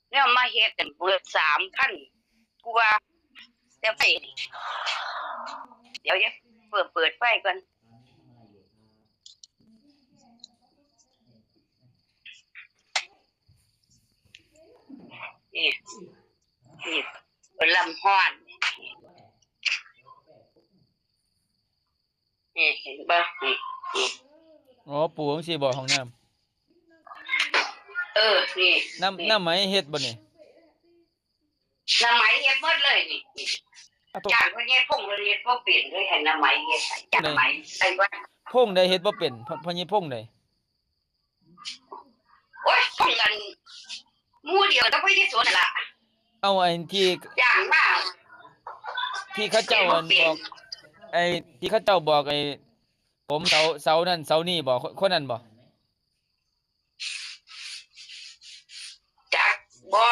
ແນວມາເຮັດນັ້ນເບິດສາມພັນກວ່າ ແຕ່ໄຟນີ້ ດຽວ ດຽວ ເປີດ ເປີດໄຟກ່ອນ ນີ້ ນີ້ ລຳຮ້ອນ ນີ້ ເຫັນບໍ່? ນີ້ ນີ້ ອໍ ປູຈັ່ງຊີ້ບໍ່ ຫ້ອງນ້ຳ? ເອີ ນີ້ ນ້ຳ ນີ້ ນ້ຳໄໝເຮັດບໍ່ນີ້? ນ້ຳໄໝເຮັດໝົດເລີຍນີ້ ນີ້ ອ້າໂທ້ ຈ້າງພໍ່ໃຫຍ່ພົງເພິ່ນເຮັດບໍ່ເປັນເລີຍ ໃຫ້ນ້ຳໄໝເຮັດ ຈ້າງໄໝໃສ່ວ່າ ພົງໃດເຮັດບໍ່ເປັນ? ພໍ່ ພໍ່ໃຫຍ່ພົງໃດ? ໂອ້ຍ ຄົນອັນ ໝູ່ດຽວກັບພະເຢຊູນັ້ນລະ. ເອົາ ອັນທີ່ ຢ່າງມາ ທີ່ເຂົາເຈົ້າອັນບອກ ໄອ້ທີ່ເຂົາເຈົ້າບອກ ໄອ້ ຜົມເສົາ ເສົານັ້ນເສົານີ້ບໍ? ຄົນ ຄົນນັ້ນບໍ? ຈັກ ບໍ່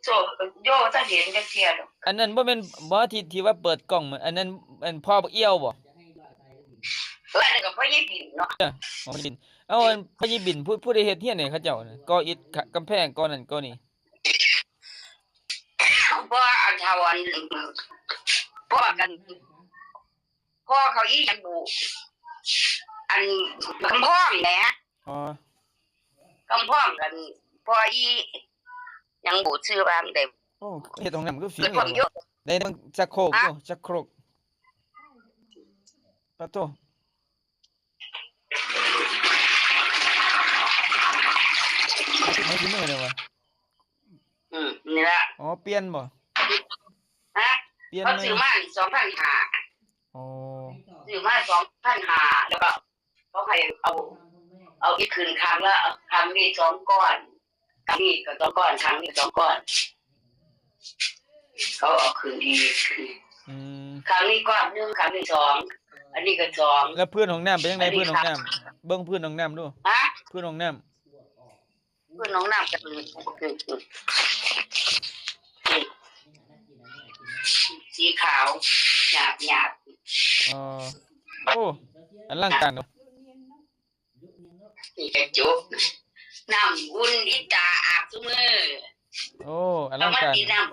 ໂຈ ໂຢ ບໍ່ທັນເຫັນຈັກເທື່ອດອກ. ອັນນັ້ນບໍ່ແມ່ນບໍ ທີ່ ທີ່ວ່າເປີດກ້ອງ ອັນນັ້ນ ອັນພໍ່ບັກອ່ຽວບໍ? ເອີ ອັນນັ້ນກໍພໍ່ໃຫຍ່ບິນເນາະ. ເອີ ພໍ່ໃຫຍ່ບິນ ເອົາ ອັນພໍ່ໃຫຍ່ບິນ ຜູ້ ຜູ້ໃດເຮັດເຮືອນໃຫ້ເຂົາເຈົ້ານະ ກໍ່ອິດ ກຳແພງ ກໍ່ນັ້ນ ກໍ່ນີ້? ບໍ່ ອັນເຖົ້າ ອັນ ພໍ່ກັນ ພໍ່ເຂົາອີ່ຫຍັງບຸ ອັນ ຄຳພ້ອງແໝ. ອໍ ຄຳພ້ອງກັນ ພໍ່ອີ່ຫຍັງບຸ ຊື່ວ່າໃດ? ໂອ້ ເຮັດຫ້ອງນ້ຳຄືຝີມື ໄດ້ເບິ່ງຊັກໂຄກ ຊັກໂຄກ ປະໂທ້ ເຮັດໃຫ້ຝີມືເດ້ວະ. ອືມ ນີ້ລະ. ອໍ ປ່ຽນບໍ່? ຮະ? ປ່ຽນ ເຂົາຊື້ມານີ້ສອງພັນຫ້າ. ອໍ ຊື້ມາສອງພັນຫ້າ ແລ້ວກໍ ເຂົາໃຫ້ເອົາ ເອົາອີກຂຶ້ນຂ້າງລະ ຂ້າງນີ້ສອງກ້ອນ ຂ້າງນີ້ກໍສອງກ້ອນ ຂ້າງນີ້ສອງກ້ອນ ເຂົາເອົາຂຶ້ນອີກ. ອືມ ຂ້າງນີ້ກ້ອນໜຶ່ງ ຂ້າງນີ້ສອງ ອັນນີ້ກໍສອງ. ແລ້ວພື້ນຫ້ອງນ້ຳເປັນຈັ່ງໃດ? ພື້ນຫ້ອງນ້ຳ ເບິ່ງພື້ນຫ້ອງນ້ຳດູ. ຮະ? ພື້ນຫ້ອງນ້ຳ ພື້ນຫ້ອງນ້ຳກໍເປັນ ສີຂາວຫຍາບໆ. ອໍ ໂອ້ ອະລັງການເນາະ. ນີ້ກະຈົກ ນ້ຳອຸ່ນອີ່ຕາອາບຊຸມື້. ໂອ້ ອະລັງການ. ເຂົາມາຕີນ້ຳ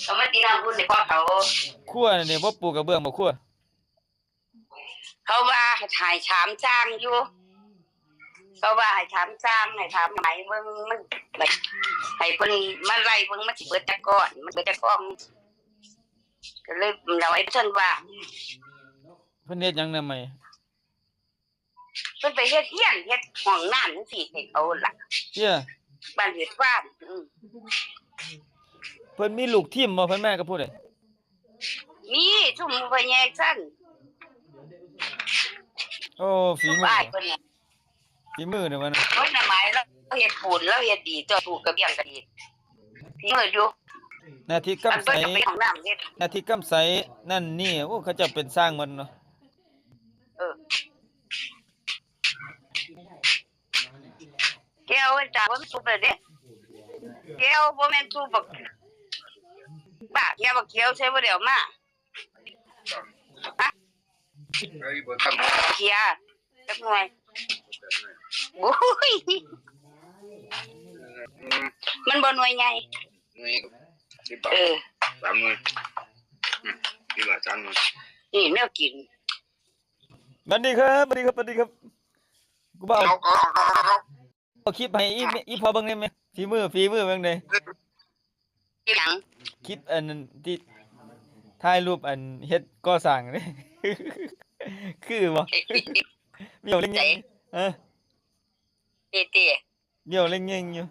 ເຂົາມາຕີນ້ຳອຸ່ນໃຫ້ພໍ່ເຖົ້າ. ຄົວນີ້ບໍ່ປູກະເບື້ອງບໍ່ຄົວ? ເຂົາວ່າໃຫ້ຖາມຊ່າງຢູ່ ເຂົາວ່າໃຫ້ຖາມຊ່າງ ໃຫ້ຖາມໄໝເບິ່ງ ມັນ ໃຫ້ເພິ່ນມາໄລ່ເບິ່ງ ມັນຊິເບິດຈັກກ້ອນ ມັນເບິດຈັກກ້ອນ ກໍເລີຍເອົາໄວ້ເພິ່ນວ່າ. ເພິ່ນເຮັດຫຍັງນະໄໝ? ເພິ່ນໄປເຮັດເຮືອນ ເຮັດຫ້ອງນ້ຳຈັ່ງຊີ້ໃຫ້ເຂົາລະ ເອີ ບ້ານເວດຟານ. ອືມ ເພິ່ນມີລູກທີມບໍ່? ເພິ່ນມາກັບຜູ້ໃດ? ມີຊຸມພໍ່ໃຫຍ່ຊັ້ນ. ໂອ້ ຝີມື ຝີມືເດ້ວະນະ. ໂອ້ຍ ນ້າໄໝລາວເຮັດປູນ ລາວເຮັດດີຕົວະ ປູກະບຽງກະດີ ຝີມືຢູ່. ໜ້າທີ່ກຳໄສ ໜ້າທີ່ກຳໄສນັ້ນນີ້ ໂອ້ ເຂົາເຈົ້າເປັນຊ່າງໝົດເນາະ. ເອີ ແກ້ວ ຕາບໍ່ມີສຸບເລີຍເດ້ ແກ້ວ ບໍ່ແມ່ນສຸບບັກ ບາກ ແກ້ວບັກຂຽວໃສ່ບໍ່ໄດ້ເອົາມາ. ຮະ? ເຂຍຈັກໜ່ວຍ? ໂອ້ຍ ມັນບໍ່ໜ່ວຍໃຫຍ່. ໜ່ວຍສິບບາດ ເອີ ສາມໜ່ວຍ ອືມ ສິບບາດສາມໜ່ວຍ. ນີ້ແນວກິນ. ສະຫວັດດີຄັບ ສະຫວັດດີຄັບ ສະຫວັດດີຄັບ ກູບ່າວ. ເອົາ ເອົາ ເອົາ ເອົາ ເອົາ ເອົາຄລິບໃຫ້ອີ່ ອີ່ພໍ່ເບິ່ງແດ່ແມ່ ຝີມື ຝີມືເບິ່ງແດ່. ອີ່ຫຍັງ? ຄລິບອັນທີ່ຖ່າຍຮູບອັນເຮັດກໍ່ສ້າງເດ້ ຄືບໍ່? ວຽວເລັງເງງ ຮະ? ເດ້ໆ ວຽວເລັງເງງຢູ່.